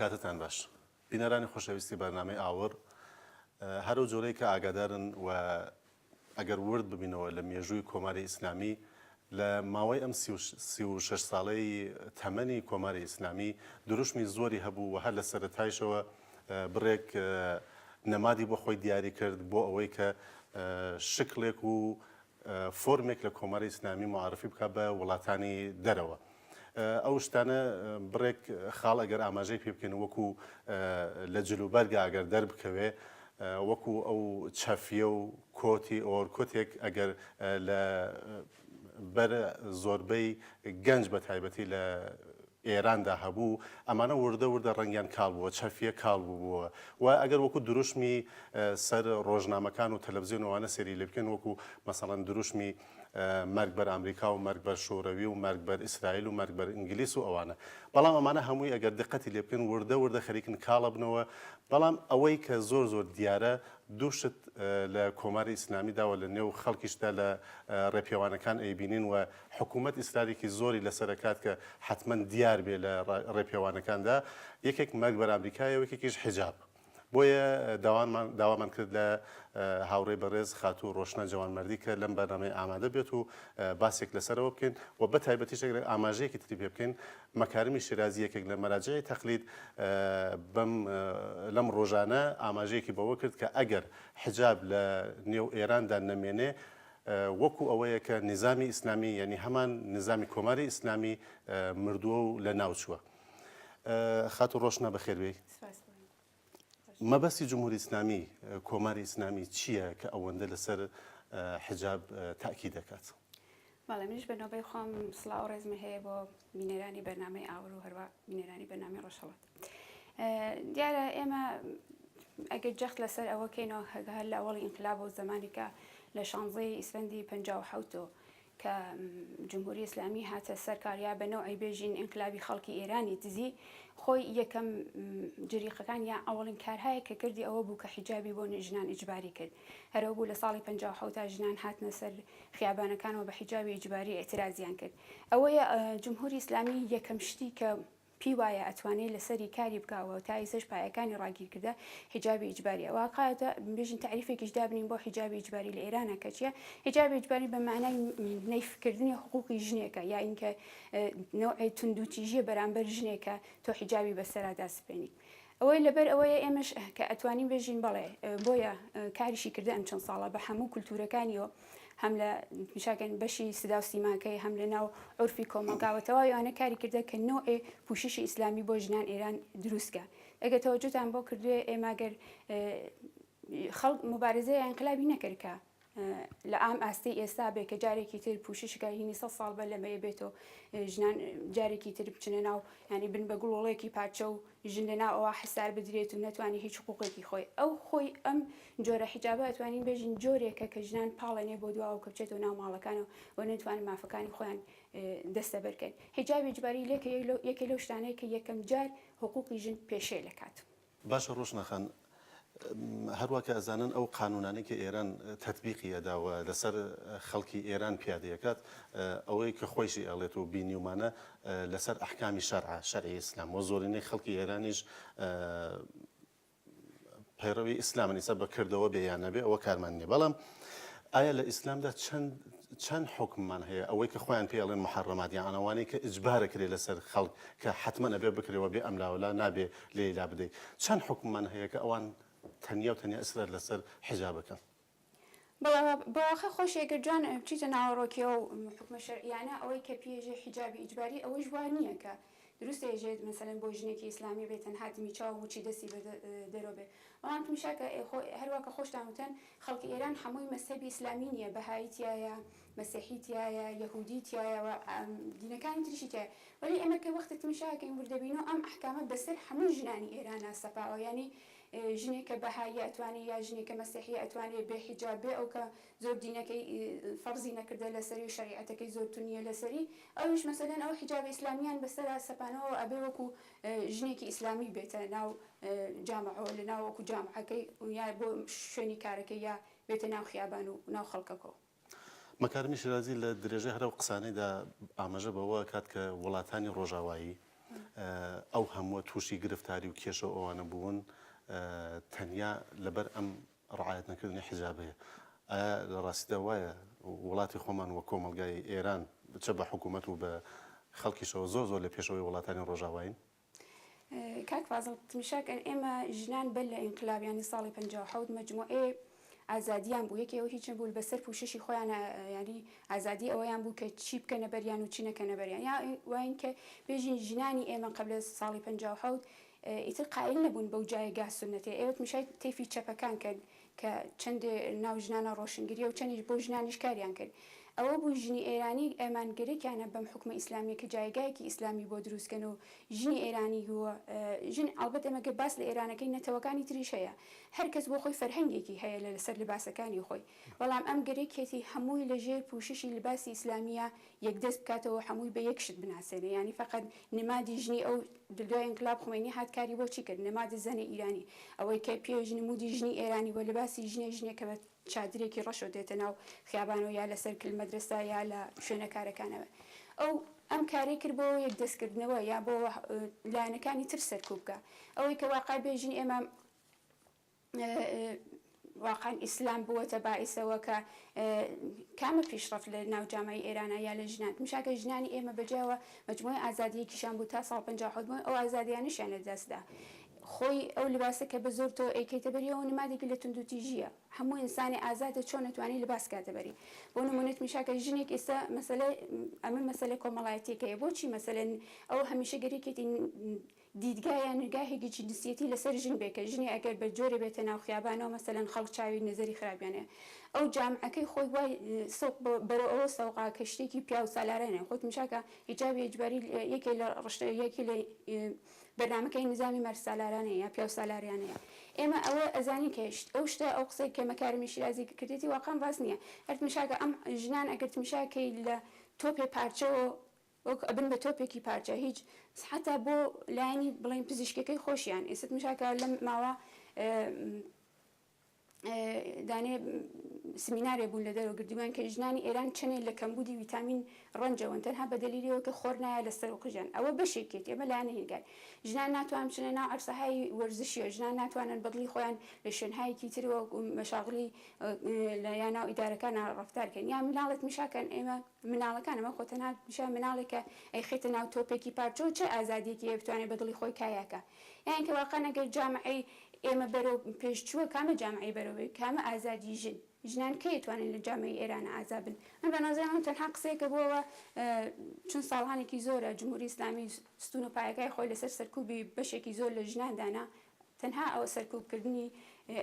کاتتان باش بینەرانی خۆشەویستی بەرنامەی ئاوڕ، هەر ئەو جۆرەی کە ئاگادارن و ئەگەر ورد ببینەوە لە مێژووی کۆماری ئیسلامی لە ماوەی ئەم 36 ساڵەی تەمەنی کۆماری ئیسلامی دروشمی زۆری هەبوو و هەر لە سەرەتایشەوە بڕێک نەمادی بۆ خۆی دیاری کرد بۆ ئەوەی کە شکڵێک و فۆرمێک لە کۆماری ئیسلامی معرفی بکات بە وڵاتانی دەرەوە. ئەو شتانە بڕێک خاڵ ئەگەر ئاماژەی پێ بکەین وەکو لە جلوبەرگا ئەگەر دەربکەوێ وەکو ئەو چەفیە و کۆتی ئۆرکۆتێک ئەگەر لە بەر زۆربەی گەنج بە تایبەتی لە ئێراندا هەبوو ئەمانە وردە وردە ڕەنگیان کاڵ بووە چەفیە کاڵ بووە و ئەگەر وەکو دروشمی سەر ڕۆژنامەکان و تەلەڤزیۆن ئەوانە سەیری لێ بکەین وەکو مەسەڵەن دروشمی مەرگ بەر ئامریکا و مەرگ بەر شۆرەوی و مەرگ بەر ئیسرائیل و مەرگ بەر ئینگلیس و ئەوانە. بەڵام ئەمانە هەمووی ئەگەر دقەتی لێ بکەین وردە وردە خەریکن کاڵەبنەوە. بەڵام ئەوەی کە زۆر زۆر دیارە دوو شت لە کۆماری ئیسلامیدا و لە نێو خەڵکیشدا لە ڕێپێوانەکان ئەیبینین و حکوومەت ئیسرارێکی زۆری لەسەر ئەکات کە حەتمەن دیار بێ لە ڕێپێوانەکاندا یەکێک مەرگ بەر ئامریکایە و یەکێکیش حیجاب. بۆیە داوامان داوامان کرد لە هاوڕێی بەڕێز خاتوو ڕۆشنا جەوانمەردی کە لەم بەرنامەیە ئامادە بێت و باسێک لەسەرەوە بکەین و بە تایبەتیش ئەگەر ئاماژەیەکی تری پێ بکەین مەکارمی شێرازی یەکێک لە مەراجعی تەقلید بەم لەم ڕۆژانە ئاماژەیەکی بەوە کرد کە ئەگەر حجاب لە نێو ئێراندا نەمێنێ وەکو ئەوەیە کە نیزامی ئیسلامی یعنی هەمان نیزامی کۆماری ئیسلامی مردووە و لە ناوچووە. خاتوو ڕۆشنا بەخێر بێی. مەبەستی جمهوری ئیسلامی کۆماری ئیسلامی چییە کە ئەوەندە لەسەر حجاب تاکی دەکات؟ بەڵێ منیش بە نۆبەی خۆم سڵاو ڕێزم هەیە بۆ بینەرانی بەرنامەی ئاور و هەروە بینەرانی بەرنامەی ڕۆژهەڵات دیارە ئێمە ئەگەر جەخت لەسەر ئەوە کەینەوە هەر لە ئەوەڵی ئینقلاب و زمانێکە لە شانزەی ئیسفەندی 1970 کە جمهوری ئیسلامی هاتە سەر کار یا بە نەوعی بێژین ئینقلابی خەڵکی ئێرانی دزی، خۆی یەکەم جریقەکان یا ئەوەڵین کارهایەک کە کردی ئەوە بوو کە حیجابی بۆ ژنان ئیجباری کرد. هەرەوە بوو لە ساڵی 57 تا ژنان هاتنە سەر خیابانەکانەوە بە حیجابی ئیجباری ئیعترازیان کرد. ئەوەیە جمهوری ئیسلامی یەکەم شتی کە پی وایە ئەتوانێ لەسەری کاری بکا و تا ئیسەش پایەکانی ڕاگیر کردە حیجابی ئیجباریە واقعەتە بێژین تەعریفێکیش دابنین بۆ حیجابی ئیجباری لە ئێرانە کە چیە حیجابی ئیجباری بە مەعنای نەیف کردنی حقوقی ژنێکە یا ئینکە نەوعێ توندوتیژیە بەرامبەر ژنێکە تۆ حیجابی بەسەرا داسپێنی ئەوەی لەبەر ئەوەیە ئێمەش کە ئەتوانین بێژین بەڵێ بۆیە کاریشی کردە ئەم چەند ساڵە بە هەموو کولتوورەکانیەوە هەم لە میشاکەن بەشی سدا و سیماکەی هەم لە ناو عورفی کۆمەڵگاوە تەواوی ئەوانە کاری کردە کە نەوعێ پوششی ئیسلامی بۆ ژنان ئێران دروست کە ئەگەر تەوەجوتان بۆ کردوێ ئێمە گەر خەڵک موبارزە یا ئینقلابی نەکرد کە لە ئام ئاستەی ئێستا بێ کە جارێکی تر پوششکە هینی سە ساڵ بەر لەمەیە بێتەوە ژنان جارێکی تر بچنە ناو ینی بن بە گوڵۆڵێکی پارچە و ژن لە ناو ئەوا حسار بدرێت و نەتوانێت هیچ حقوقێکی خۆی ئەو خۆی ئەم جۆرە حیجابە ئەتوانین بێژین جۆرێکە کە ژنان پاڵێنێ بۆ دواوە کە بچێتەوە ناو ماڵەکانەوە و نەتوانن مافەکانی خۆیان دەستەبەر کەن حیجابی ئیجباری لێکە یەکێ لەو شتانەیە کە یەکەم جار حقوقی ژن پێشێل ئەکات. باشە ڕۆشنە خان هەروا کە ئەزانن ئەو قانونانەی کە ئێران تەتبیقی ئەدا و لەسەر خەڵکی ئێران پیادەی ئەکات ئەوەی کە خۆیشی ئەڵێت و بینیومانە لەسەر ئەحکامی شەرعە شەرعی ئیسلام و زۆرینەی خەڵکی ئێرانیش پەیڕەوی ئیسلامن ئیستا بە کردەوە بێ یان نەبێ ئەوە کارمان نییە بەڵام ئایا لە ئیسلامدا چەند چەند حوکممان هەیە ئەوەی کە خۆیان پێی ئەڵێن محەڕەمات یان ئەوانەی کە ئیجبارە کرێ لەسەر خەڵک کە حەتمەن ئەبێ بکرێ و بێ ئەملاولا نابێ لێی لابدەی چەند حوکممان هەیە کە ئەوان تەنیا و تەنیا ئیسرار لەسەر حیجاب ئەکەن؟ بەڵێ بەواقع خۆشی ئەگەر جوان بچیتە ناوەڕۆکی ئەو حوکمە شەرعیانە ئەوەی کە پێژێ حیجابی ئیجباری ئەوەیش وا نییە کە دروستە ئێژێت مەسەلەن بۆ ژنێکی ئیسلامی بێ تەنها دمی چاو و مچی دەستی بە دەرۆ بێ بەڵام تمیشا کە خۆ هەروا کە خۆشتان وتن خەڵکی ئێران حەمووی مەزهەبی ئیسلامی نییە بەهایی تیایە مەسیحی تیایە یەهودی تیایە و دینەکانی تریشی تیایە وەلی ئێمە کە وەختێ تمیشا ئەکەین وردەبینەوە ئەم ئەحکامە بەسەر حەموو ژنانی ئێرانا سەپاوە یانی ژنێک کە بەهاییە ئەتوانێ یا ژنێک کە مەسیحیە ئەتوانێ بێ حیجاب بێ ئەو کە زۆر دینەکەی فەرزی نەکردە لەسەری و شەریعەتەکەی زۆر توند نیە لەسەری ئەویش مەسەلەن ئەو حیجابە ئیسلامیان بەسەرا سەپانەوە ئەبێ وەکو ژنێکی ئیسلامی بێتە ناو جامعەوە لە ناو وەکو جامعەکەی یا بۆ شوێنی کارەکەی یا بێتە ناو خیابان و ناو خەڵکەکەوە. مەکارمی شیرازی لە درێژەی هەر ئەو قسانەیدا ئاماژە بەوە ئەکات کە وڵاتانی ڕۆژاوایی. ئەو هەمووە تووشی گرفتاری و کێشە و ئەوانە بوون تەنیا لەبەر ئەم ڕعایەت نەکردنی حیجابەیە. ئایا لە ڕاستیدا وایە وڵاتی خۆمان و کۆمەڵگای ئێران چ بە حکوومەت و بە خەڵکیشەوە زۆر زۆر لە پێشەوەی وڵاتانی ڕۆژاوایین؟ کاک فازڵ تمشا کەن ئێمە ژنان بەر لە ئینقلاب یانی ساڵی 57 مەجموعەیە ئازادیان بوو یەکێ ئەو هیچ نەبوو بەسەر پوششی خۆیان یانی ئازادی ئەوەیان بوو کە چی بکەنە بەریان و چی نەکەنە بەریان یا واین کە بێژین ژنانی ئێمە قبل ساڵی 57 ئیتر قایل نەبوون بەو جایگا سوننەتەیە ئێوە تمشای تەیفی چەپەکان کەن کە چەندێ ناو ژنانە ڕۆشنگریە و چەندیش بۆ ژنانیش کاریان کرد ئەوە بوو ژنی ئێرانی ئەمان گەرەکیانە بەم حوکمە ئیسلامیە کە جایگایەکی ئیسلامی بۆ دروست کەن و ژنی ئێرانی و ژن ئەڵبەت ئێمە گەر باس لە ئێرانەکەین نەتەوەکانی تریش هەیە هەر کەس بۆ خۆی فەرهەنگێکی هەیە لە لەسەر لباسەکانی خۆی بەڵام ئەم گەرەکیەتی هەمووی لە ژێر پوششی لباسی ئیسلامیە یەکدەست بکاتەوە هەمووی بە یەک شت بناسێنێ یانی فەقەت نمادی ژنی ئەو دوای ئینقلاب خومەینی هات کاری بۆ چی کرد نماد زن ایرانی ئەوەی کە پێش نمودی ژنی ئێرانی بۆ لباسی ژنێ ژنێ کە بە چادرێکی ڕەشەوە دێتە ناو خیابانەوە یا لەسەر کل مەدرەسە یا لە شوێنە کارەکانەوە ئەو ئەم کارەی کرد بۆ یەکدەست کردنەوە یا بۆ لایەنەکانی تر سەرکوب بکا ئەوەی کە واقع بێژین ئێمە واقعا ئیسلام بووەتە باعیسەوە کە کامە پیشڕەفت لە ناو جامعەی ئێرانە یا لە ژنان تمشاکە ژنانی ئێمە بەجیاوە مەجموعەی ئازادییەکیشان بوو تا ساڵ 57 بوون ئەو ئازادیانەشیان لە دەست دا خۆی ئەو لباسە کە بە زۆر تۆ ئەیکەیتە بەری ئەوە نمادێکی لە توندوتیژییە هەموو ئینسانێ ئازادە چۆن ئەتوانی لباس کاتە بەری بۆ نمونە تمشاکە ژنێک ئێستا مەسەلە ئەمە مەسەلە کۆمەڵایەتیەکەیە بۆچی مەسەلەن ئەو هەمیشە گەرەکێتی دیدگا یان نگاهێکی جنسیەتی لەسەر ژن بێ کە ژنێ ئەگەر بە جۆرێ بێتە ناو خیابانەوە مەسەلەن خەڵک چاوی نەزەری خراپیان هەیە ئەو جامعەکەی خۆی وای سەوق بەرەو ئەوە سەوقا کە شتێکی پیاو سالارانە خۆت مشاکە حیجابی ئیجباری یەکێ لە ڕشتە یەکێ لە بەرنامەکەی نزامی مەرسالارانەیە یا پیاو سالاریانەیە ئێمە ئەوە ئەزانین کە ئەو شتە ئەو قسەی کە مەکارمی شیرازی کردێتی واقعا ڕاست نییە هەر تمشاکە ئەم ژنان ئەگەر تمشاکەی لە تۆپێ پارچەوە وەک ئەبن بە تۆپێکی پارچە هیچ حەتا بۆ لایەنی بڵێن پزیشکەکەی خۆشیان ئێستا تمشاکە لەم ماوە دانێ سمینارێ بوون لە دەرەوە گردیمان کە ژنانی ئێران چەنێ لە کەمبوودی ویتامین ڕەنجەوەن تەنها بە دەلیلەوە کە خۆر نایە لەسەر و قژیان ئەوە بەشێکێتی ئەمە لایەنە هینگار ژنان ناتوانن بچنە ناو عەرسەهای وەرزشیەوە ژنان ناتوانن بەدڵی خۆیان لە شوێنهایەکی ترەوە مەشاغلی لە یا ناو ئیدارەکانە ڕەفتار کەن یا مناڵێک میشاکەن ئێمە مناڵەکان ئەمە خۆ تەنها میشا مناڵێکە ئەیخەیتە ناو تۆپێکی پارچەوە چ ئازادیەکی هەیە بتوانێت بە دڵی خۆی کایەکە یان کە واقعا ئەگەر جامعەی ئێمە بەرەو پێش چووە کامە جامعەی بەرەو کامە ئازادی ژن ژنان کەی ئەتوانن لە جامعەی ئێران ئازا بن من بە نەزەرم ئەم تەنها قسەیەکە بۆ ئەوە چون ساڵانێکی زۆرە جمهوری ئیسلامی ستون و پایەکای خۆی لەسەر سەرکوبی بەشێکی زۆر لە ژنان دانا تەنها ئەوە سەرکوب کردنی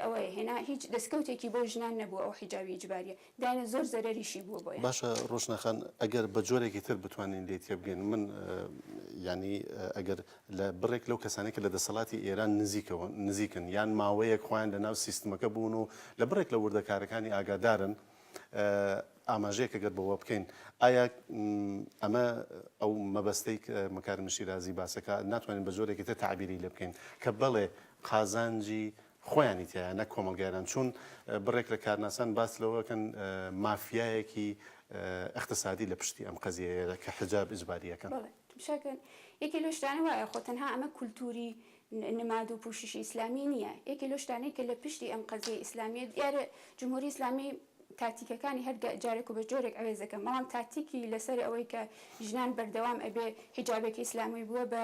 ئەوەیە هێنا هیچ دەسکەوتێکی بۆ ژنان نەبووە ئەو حیجابی ئیجباریە دایە زۆر زەرەریشی بووە بۆیان. باشە ڕۆشنا خان ئەگەر بە جۆرێکی تر بتوانین لێی تێبگەین من یانی ئەگەر لە بڕێک لەو کەسانەی کە لە دەسەڵاتی ئێران نزیکەوە نزیکن یان ماوەیەک خۆیان لە ناو سیستمەکە بوون و لە بڕێک لە وردەکارەکانی ئاگادارن ئاماژەیەک ئەگەر بەوە بکەین ئایا ئەمە ئەو مەبەستەی مەکارم شیرازی باسەکە ناتوانین بە جۆرێکی تر تەعبیری لێ بکەین کە بەڵێ قازانجی خۆیانی تیایە نەک کۆمەڵگای ئێران چون بڕێک لە کارناسان باس لەوەکەن مافیایەکی ئیقتسادی لە پشتی ئەم قەزیەیە کە حجاب ئیجباریەکەن. بەڵێ تمشاکەن یەکێ لەو شتانە وایە خۆ تەنها ئەمە کولتوری نماد و پوششی ئیسلامی نییە یەکێ لەو شتانەی کە لە پشتی ئەم قەزیەی ئیسلامیە دیارە جمهوری ئیسلامی تاکتیکەکانی هەر جارێک و بە جۆرێک عەوێز دەکەن بەڵام تاکتیکی لەسەر ئەوەی کە ژنان بەردەوام ئەبێ حیجابێکی ئیسلامی بووە بە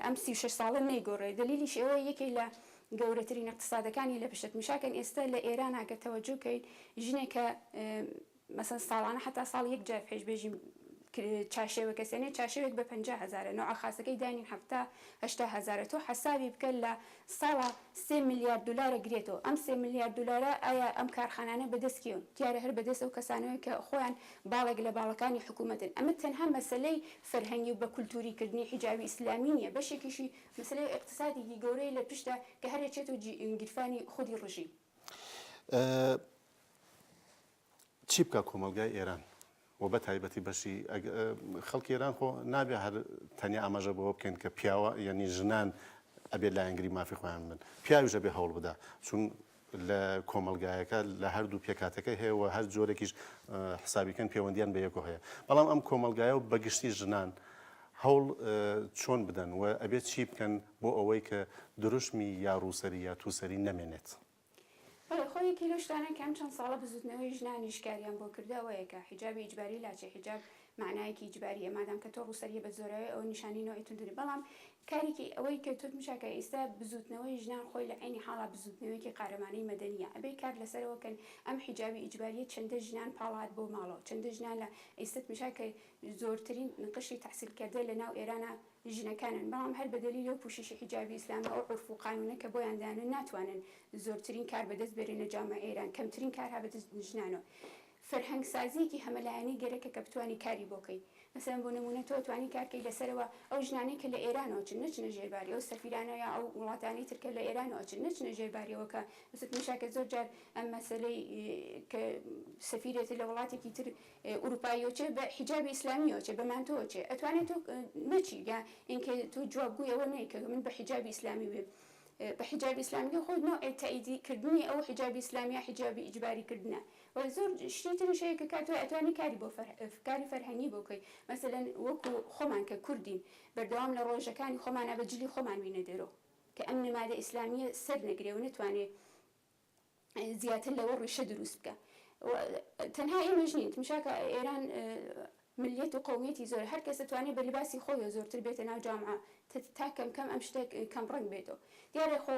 ئەم 36 ساڵە نەیگۆڕێ دەلیلیش ئەوەیە یەکێ لە گەورەترین اقتصادەکانی لە پشت مشاکەن ئێستا لە ئێرانا کە تەوەجو کەین ژنێک کە مەسەن ساڵانە حەتا ساڵ یەک جار پێش بێژیم چارشێوەکە سێنێ چارشێوێک بە 50 هەزارە نوعە خاسەکەی دانین حەفتا هەشتا هەزارە تۆ حەسابی بکە لە ساڵا سێ ملیار دولارە گرێتەوە ئەم سێ ملیار دولارە ئایا ئەم کارخانانە بەدەست کێون دیارە هەر بەدەست ئەو کەسانەوەی کە خۆیان باڵێک لە باڵەکانی حکوومەتن ئەمە تەنها مەسەلەی فەرهەنگی و بە کولتووری کردنی حیجابی ئیسلامی نییە بەشێکیشی مەسەلەی ئیقتسادێکی گەورەیە لە پشتە کە هەر ئەچێتەوە گیرفانی خودی ڕژیم. چی بکا کۆمەڵگای ئێران و بە تایبەتی بەشی خەڵکی ئێران خۆ نابێ هەر تەنیا ئاماژە بەوە بکەین کە پیاوە یعنی ژنان ئەبێ لایەنگری مافی خۆیان بن پیاویش ئەبێ هەوڵ بدا چون لە کۆمەڵگایەکە لە هەردوو پێکاتەکە هەیە و هەر جۆرێکیش حسابیکەن پەیوەندیان بە یەکۆ هەیە بەڵام ئەم کۆمەڵگایە و بەگشتی ژنان. هەوڵ چۆن بدەن و ئەبێت چی بکەن بۆ ئەوەی کە دروشمی یا ڕووسەری یا تووسەری نەمێنێت؟ بەڵێ خۆ یەکێ لەو شتانە کە ئەم چەند ساڵە بزوتنەوەی ژنانیش کاریان بۆ کردە ئەوەیە کە حیجابی ئیجباری لاچێ حیجاب مەعنایەکی ئیجباریە مادام کە تۆ ڕووسەریە بە زۆراوی ئەوە نیشانەی نەوعی توندی بەڵام کارێکی ئەوەی کە تۆ مشاکە ئیستا بزوتنەوەی ژنان خۆی لە عەینی حاڵا بزوتنەوەیەکی قارەمانەی مەدەنیە ئەبێ کار لەسەرەوە کەن ئەم حیجابی ئیجباریە چەندە ژنان پاڵات بۆ ماڵەوە چەندە ژنان لە ئیستت مشاکە زۆرترین قشری تەحسیل کردە لە ناو ئێرانا ژنەکانن بەڵام هەر بە دەلیلی ئەو پوششی حیجابی ئیسلامی ئەو عورف و قانونە کە بۆیان دانن ناتوانن زۆرترین کار بەدەست بێرن لە جامعەی ئێران کەمترین کار ها بەدەست ژنانەوە فەرهەنگ سازیەکی هەمەلایەنەی گەرەکە کە بتوانی کاری بۆ کەی مەسەلەن بۆ نمونە تۆ ئەتوانی کار کەی لەسەرەوە ئەو ژنانەی کە لە ئێرانەوە چن نەچنە ژێر باری ئەو سەفیرانە یا ئەو وڵاتانەی تر کە لە ئێرانەوە ئەچن نەچنە ژێر باریەوە کە مەسەلەن تماشا کە زۆر جار ئەم مەسەلەی کە سەفیرێت لە وڵاتێکی تر ئوروپاییەوە چێ بە حیجابی ئیسلامیەوە چێ بە مانتۆوە چێ ئەتوانێ تۆ نەچی یا ئینکە تۆ جوابگوی ئەوە نەی کە من بە حیجابی ئیسلامی بێم بە حیجابی ئیسلامی خۆ نەوعێ تەئیدی کردنی ئەو حیجابی ئیسلامیە حیجابی ئیجباری کردنە و زۆر شتی تریش هەیە کە کاتۆ ئەتوانی کاری بۆ کاری فەرهەنگی بۆ بکەی مەسەلەن وەکو خۆمان کە کوردین بەردەوام لە ڕۆژەکانی خۆمانا بە جلی خۆمان وینە دەرۆ کە ئەم نمادە ئیسلامیە سەر نەگرێ و نەتوانێ زیاتر لەوە ڕیشە دروست بکە تەنها ئێمەش نین تمشاکە ئێران ملیت و قومیەتی زۆر هەر کەس دەتوانێت بە لباسی خۆیەوە زۆرتر بێتە ناو جامعە تا کەم کەم ئەم شتە کەم ڕەنگ بێتەوە دیارە خۆ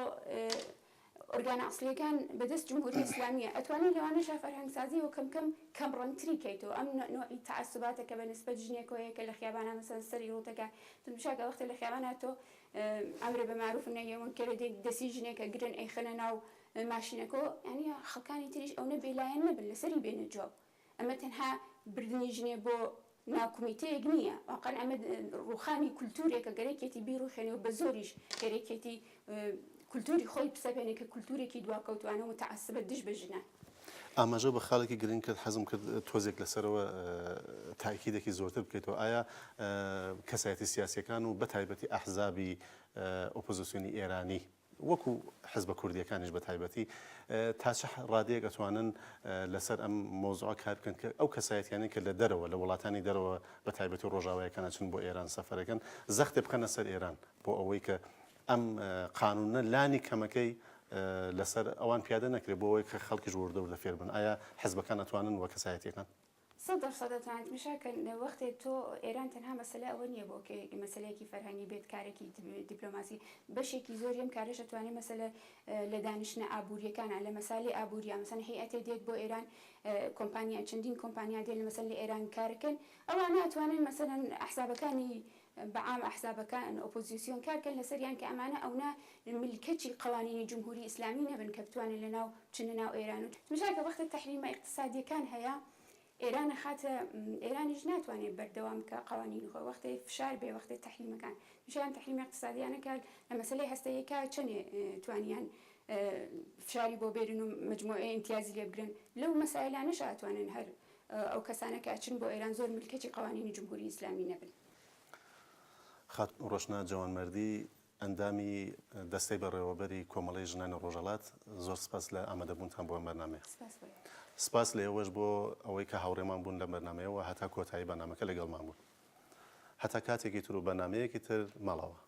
ئۆرگانە ئەسڵیەکان بەدەست جمهوری ئیسلامیە ئەتوانێت لەوانەشا فەرهەنگسازی و کەم کەم کەم ڕەنگتری کەیتەوە ئەم نوعی تەعەسوباتە کە بە نسبەت ژنێکەوەیە کە لە خیابانە مەسەن سەری ڕووتەکە تمشاکە وەختێ لە خیابانە تۆ ئەمر بە مەعروف و نەهی مونکەرە دێن دەسی ژنێک ئەگرن ئەیخەنە ناو ماشینەکەوە یانی خەڵکانی تریش ئەونە بێلایەن نەبن لەسەری بێنە جواب ئەمە تەنها بردنی ژنێ بۆ ناو کومیتەیەک نییە واقعا ئەمە ڕوخانی کولتورێکە گەرەکێتی بیڕوخێنێ و بە زۆریش گەرەکێتی کولتوری خۆی بسەپێنێ کە کولتورێکی دواکەوتوانە و متعصبە دژ بە ژنان. ئاماژە بە خاڵێکی گرنگ کرد حەزم کرد تۆزێک لەسەرەوە تاکیدێکی زۆرتر بکەیتەوە ئایا کەسایەتی سیاسیەکان و بەتایبەتی ئەحزابی ئۆپۆزیسیۆنی ئێرانی وەکو حزبە کوردیەکانیش بە تایبەتی تا چ ڕادەیەک ئەتوانن لەسەر ئەم مەوزوعە کار بکەن کە ئەو کەسایەتیانەی کە لە دەرەوە لە وڵاتانی دەرەوە بە تایبەتی ڕۆژاوایەکان ئەچن بۆ ئێران سەفەرەکەن زەختێ بخەنە سەر ئێران بۆ ئەوەی کە ئەم قانونە لانی کەمەکەی لەسەر ئەوان پیادە نەکرێت بۆ ئەوەی کە خەڵکیش وردە وردە فێر بن ئایا حزبەکان ئەتوانن وە کەسایەتیەکان؟ 100% دەتوانێت تمشا کەن وەختێ تۆ ئێران تەنها مەسەلە ئەوە نییە بۆ کە مەسەلەیەکی فەرهەنگی بێت کارێکی دیپلۆماسی بەشێکی زۆری ئەم کارەش ئەتوانێت مەسەلە لە دانیشتنە ئابووریەکانە لە مەسالی ئابووریا مەسەن هەیئەتێ دێت بۆ ئێران کۆمپانیا چەندین کۆمپانیا دێن مەسەن لە ئێران کارەکەن ئەوانە ئەتوانن مەسەلەن ئەحزابەکانی بە عام ئەحزابەکان ئۆپۆزیسیۆن کار کەن لەسەریان کە ئەمانە ئەونە ملکەچی قەوانینی جمهوری ئیسلامی نەبن کە بتوانن لە ناو بچنە ناو ئێران و تمشا کە وەختێ تەحریمە ئیقتسادیەکان هەیە ئێران ئەخاتە ئێرانیش ناتوانێت بەردەوام بکا قەوانینی خۆی وەختێ فشار بێ وەختێ تەحریمەکان تمشا ئەم تەحریمە ئیقتسادیانە کە لە مەسەلەی هەستەیەکا چەنێ توانیان فشاری بۆ بێرن و مەجموعەی ئیمتیازی لێ بگرن لەو مەسایلانەشا ئەتوانن هەر ئەو کەسانە کە ئەچن بۆ ئێران زۆر ملکەچی قەوانینی جمهوری ئیسلامی نەبن. خاتوو ڕۆشنا جەوانمەردی ئەندامی دەستەی بەڕێوەبەری کۆمەڵەی ژنانی ڕۆژهەڵات زۆر سپاس لە ئامادەبوونتان بۆ ئەم بەرنامەیە. سپاس بۆ ئێوەش. سپاس لە ئێوەش بۆ ئەوەی کە هاوڕێمان بوون لەم بەرنامەیە و هەتا کۆتایی بەرنامەکە لەگەڵمان بوون. هەتا کاتێکی تر و بەرنامەیەکی تر ماڵاوا.